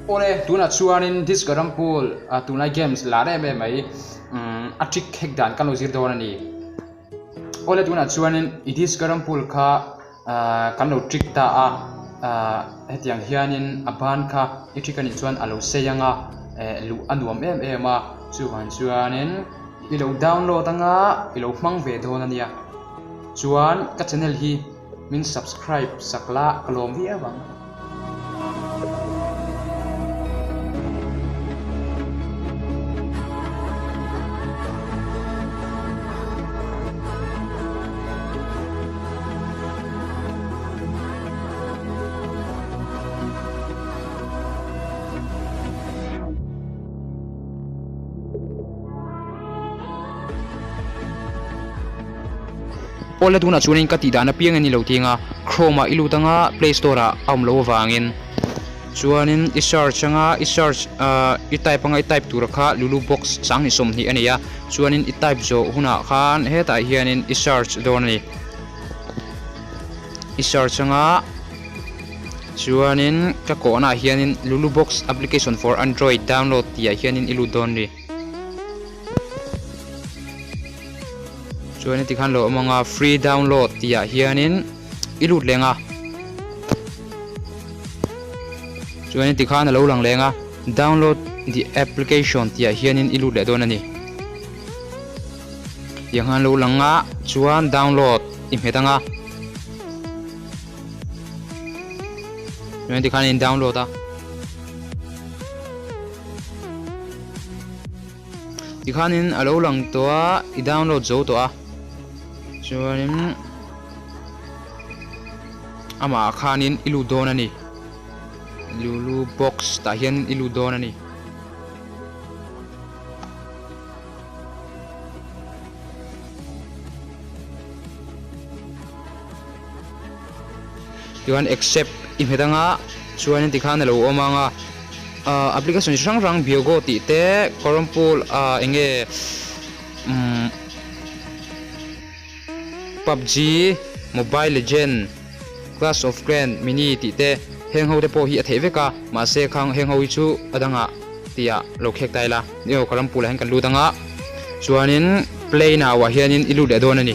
Awle, tunah chuanin Disco Rampool tunlai games lar em em mai a trick hek dan kan lo zir dawn a ni. Awle, tunah chuanin i Disco Rampool kha kan lo trick ta a, hetiang hianin a ban kha i trick a nih chuan a lo sei ang a, luh a nuam em em a, chuvang chuanin i lo download anga i lo hmang ve dawn a nia. Chuan ka channel hi min subscribe sak la ka lawm viau ang. Awle tunah chuanin ka tih dan apiang a ni lo tih anga Chrome ah i lut anga Play Store ah a awm loh avangin chuanin i search anga i search ahh i type anga i type tur kha Lulu box sanghnih sawmhnih a nei a chuanin i type zawh hunah khan hetah hianin i search dawn a ni i search anga chuanin ka kawhna ah hianin Lulu box application for Android download tih ah hianin i lut dawn a ni. Chuan heti khan lo awm anga free download tih ah hianin i lut leng a chuan heti khan a lo lang leng a download the application tih ah hianin i lut leh dawn a ni tiang khan lo lang a chuan download i hmet anga chuan heti khan in download a. Tikhanin a lo lang tawh a, i download zo tawh a, chuanin amah ah khanin i lut dawn a ni, Lulu box tah hian i lut dawn a ni. Tichuan accept i hmet anga chuanin tikhan a lo awm anga ahh application chi hrang hrang biogo tih te kawrawmpul ahh eng nge umm pubg mobile legend clash of clan mini tih te heng ho te pawh hi a theih vek a mahse khang heng ho hi chu a dangah tih ah lo khek ta ila ni aw kawrawmpul ah hian kan lut anga chuanin play now ah hianin i lut leh dawn a ni.